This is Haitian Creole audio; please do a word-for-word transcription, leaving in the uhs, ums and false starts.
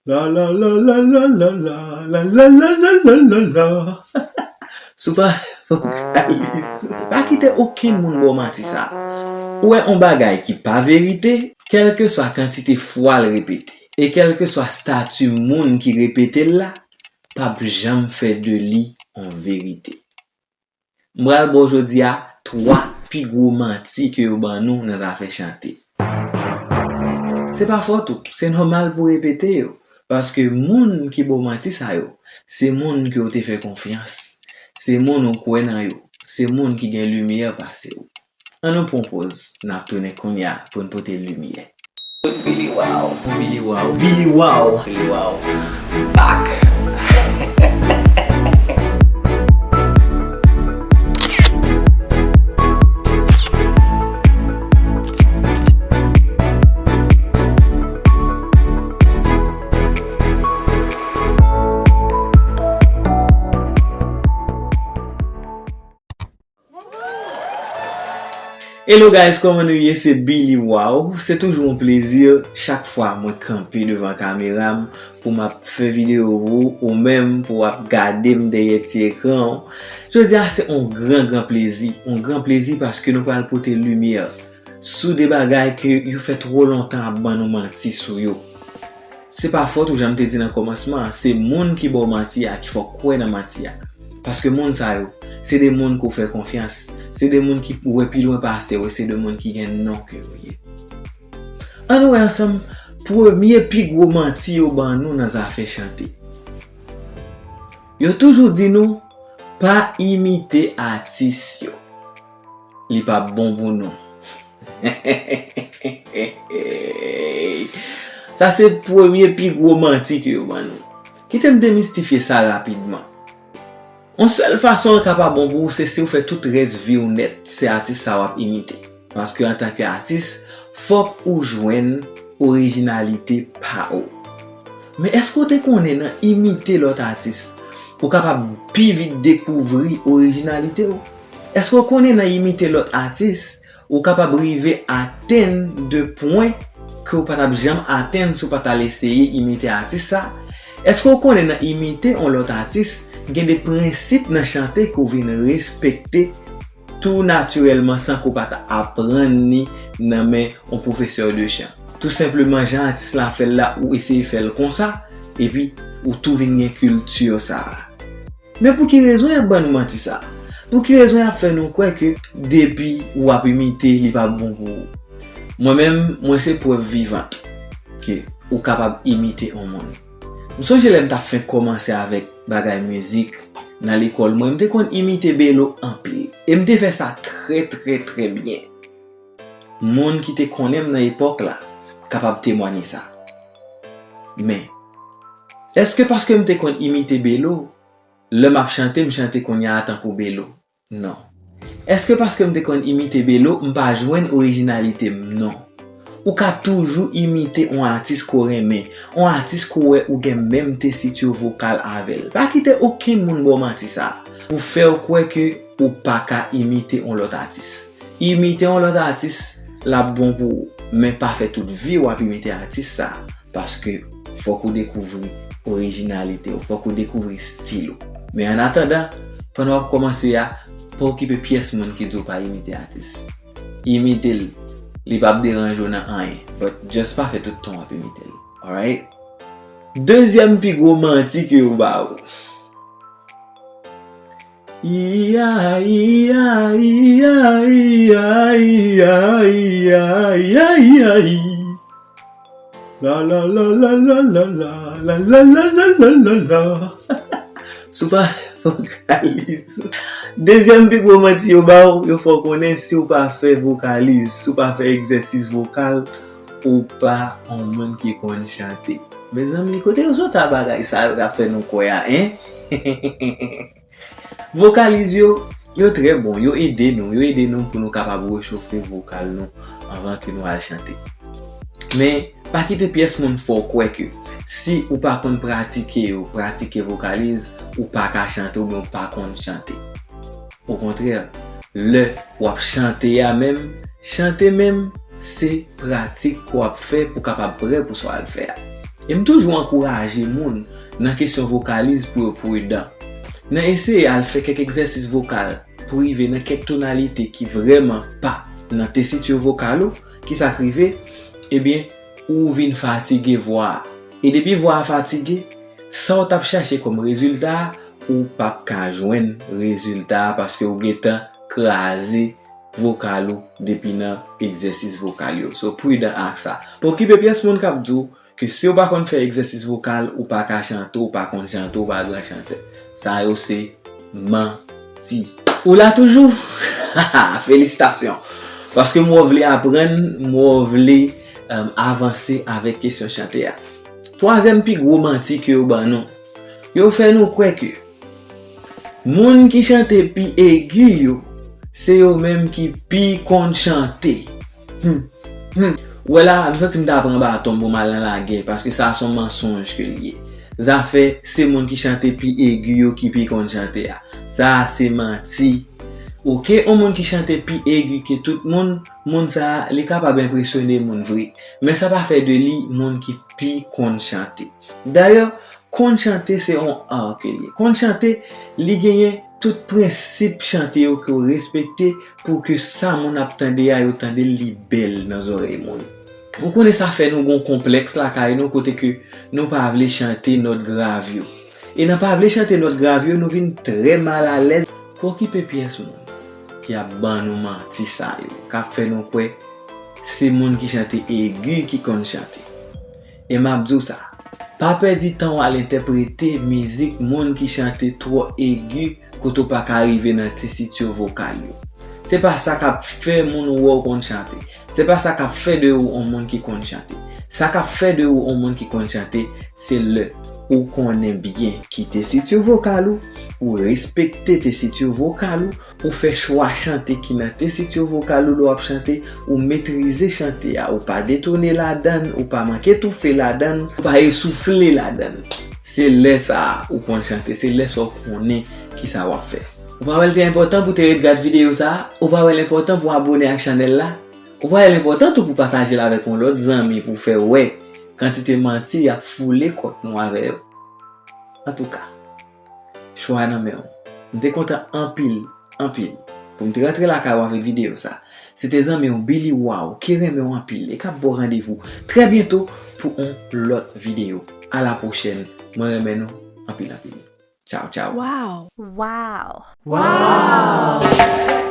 La la la la la la la la la la la la la. Si w pa vokalis, pa kite okenn moun ba w manti sa. Ou wè yon bagay ki pa verite, kèlkeswa kantite fwa l repete, e kèlkeswa stati moun ki repete l la, p ap janm fè de li yon verite. M pral ba w jodi a twa pi gwo manti ke yo ban nou nan zafè chante. Se pa fòt ou, se nòmal pou w repete yo, paske moun ki ba w manti sa yo, se moun ke w te fè konfyans, se moun ou kwè nan yo, se moun ki gen limyè pase w. Ann nou pran yon pòz, n ap tounen kounye a pou n pote limyè. Billy Wow. Billy Wow. Billy Wow. Billy Wow. Back. Hello guys, kòman nou ye? Se Billy Wow. Se toujou yon plezi chak fwa mwen kanpe devan kamera m pou m ap fè videyo pou ou, ou menm pou w ap gade m dèyè ti ekran w. Jodi a se yon gran, gran plezi, yon gran plezi paske nou pral pote limyè sou de bagay ke yo fè twò lontan ap ban nou manti sou yo. Se pa fòt ou, jan m te di nan kòmansman an, se moun ki ba w manti a ki fè w kwè nan manti a. Paske moun sa yo, se de moun ke w fè konfyans, se de moun ki wè pi lwen pase w, e se de moun ki gen non ke w ye. Ann nou wè ansanm premye pi gwo manti yo ban nou nan zafè chante. Yo toujou di nou, pa imite atis yo. Li p ap bon pou nou. Sa se premye pi gwo manti ke yo ban nou. Kite m demistifye sa rapidman. Yon sèl fason l ka pa bon pou ou, se si w fè tout rès vi w nèt, se atis sa w ap imite. Paske antanke atis, fòk ou jwenn orijinalite pa ou. Men èske w te konnen nan imite lòt atis, ou kapab pi vit dekouvri orijinalite w? Èske w konnen nan imite lòt atis, ou kapab rive atenn de pwen ke w pa t ap janm atenn si w pa t al eseye imite atis sa? Èske w konnen nan imite yon lòt atis, gen de prensip nan chante ke w vin respekte tou natirèlman san ke w pa t aprann li nan men yon pwofesè de chan? Tou senpleman, jan atis la fè l la, ou eseye fè l konsa, epi ou tou vin gen kilti sa a. Men pou ki rezon y ap ban nou manti sa? Pou ki rezon y ap fè nou kwè ke depi w ap imite, li p ap bon pou ou? Mwen menm, mwen se prèv vivant ke ou kapab imite yon moun. M sonje lè m t ap fenk kòmanse avèk bagay mizik nan lekòl mwen, m te konn imite Belo anpil. E m te fè sa trè, trè, trè byen. Moun ki te konnen m nan epòk la kapab temwanye sa. Men, èske paske m te konn imite Belo, lè m ap chante, m chante kounye a tankou Belo? Non. Èske paske m te konn imite Belo, m pa jwenn orijinalite m? Non. Ou ka toujou imite yon atis ke w renmen, yon atis ke w wè ou gen menm tesiti vokal avè l. Pa kite okenn moun ba w manti sa a pou fè w kwè ke ou pa ka imite yon lòt atis. Imite yon lòt atis, l ap bon pou ou, men pa fè tout vi w ap imite atis sa a. Paske fòk ou dekouvri orijinalite w, fòk ou dekouvri stil ou. Men annatandan, pandan w ap kòmanse a, pa okipe pyès moun ki di w pa imite atis. Imite l, li p ap deranje w nan anyen, but just pa fè tout tan w ap imite l. Alright? Dezyèm pi gwo manti ke yo ba w. Iya, iya, iya, iya, iya, iya, iya, iya, iya. La la la la la la la la la la la la la la. Si w pa vokalize. Dezyèm pi gwo manti yo ba w, yo fè w konnen si w pa fè vokalize, si w pa fè egzèsis vokal, ou pa yon moun ki konn chante. Mezanmi, kote yo sot a bagay sa yo k ap fè nou kwè a, en? Vokalize yo, yo trè bon, yo ede nou, yo ede nou pou nou kapab rechofe vokal nou anvan ke nou al chante. Men, pa kite pyès moun fè w kwè ke si ou pa konn pratike yo, pratike vokalize, ou pa ka chante oubyen ou pa konn chante. Okontrè, lè w ap chante a menm, chante menm, se pratik ke w ap fè pou w kapab prè pou sa w al fè a. E m toujou ankouraje moun nan kesyon vokaliz pou yo pridan. Nan eseye al fè kèk egzèsis vokal pou rive nan kèk tonalite ki vrèman pa nan tesitur vokal ou, ki sa k rive? Ebyen, ou vin fatige vwa a. E depi vwa a fatige, sa w t ap chache kòm rezilta a, ou p ap ka jwenn rezilta a paske ou gentan kraze vokal ou depi nan egzèsis vokal yo. So, pridan ak sa. Pa okipe pyès moun k ap di w ke si w pa konn fè egzèsis vokal, ou pa ka chante, ou pa konn chante, ou pa gran chantè. Sa yo se manti. Ou la toujou? Felisitasyon! Paske m wè w vle aprann, m wè w vle, um, avanse avèk kesyon chante a. Twazyèm pi gwo manti ke yo ban nou, yo fè nou kwè ke moun ki chante pi egi yo, se yo menm ki pi konn chante. Hmm. Hmm. Wè la, m santi m ta pran baton pou m al nan lagè, paske sa a se yon mansonj ke l ye. Zafè se moun ki chante pi egi yo ki pi konn chante a. Sa a se manti. Oke, yon moun ki chante pi egi ke tout moun, moun sa a, li kapab enpresyone moun vre. Men sa pa fè de li moun ki pi konn chante. Dayè, konn chante se yon ar ke l ye. Konn chante, li genyen tout prensip chante yo ke w respekte pou ke sa moun ap tande a, yo tande l, li bèl nan zòrèy moun. Ou konnen sa fè nou gon konplèks lakay nou kote ke nou pa vle chante nòt grav yo. E nan pa vle chante nòt grav yo, nou vin trè malalèz. Pa okipe pyès moun ki ap ban nou manti sa yo, k ap fè nou kwè se moun ki chante egi ki konn chante. E m ap di w sa, pa pèdi tan w al entèprete mizik moun ki chante twò egi kote w pa ka rive nan tesitur vokal yo. Se pa sa k ap fè moun wè w konn chante. Se pa sa k ap fè de ou yon moun ki konn chante. Sa k ap fè de ou yon moun ki konn chante, se lè ou konnen byen ki tesitur vokal ou, ou respekte tesitur vokal ou, ou fè chwa chante ki nan tesitur vokal ou lè w ap chante, ou metrize chante a, ou pa detone ladan l, ou pa manke toufe ladan l, ou pa esoufle ladan l. Se lè sa a ou konn chante, se lè sa w konnen ki sa w ap fè. Ou pa wè l te enpòtan pou te ret gad videyo sa a? Ou pa wè l enpòtan pou abone ak chanèl la? Ou pa wè l enpòtan tou pou pataje l avèk yon lòt zanmi pou fè wè kantite manti y ap foule kont nou avè yo? Antouka, chwa a nan men w. M te kontan anpil, anpil, pou m te rantre lakay ou avèk videyo sa. Se te zanmi w Billy Wow ki renmen w anpil e k ap ba w randevou trè byento pou yon lòt videyo. A la pwochèn. Mwen renmen nou anpil, anpil. Tchaw, tchaw. Wow. Wow. Wow.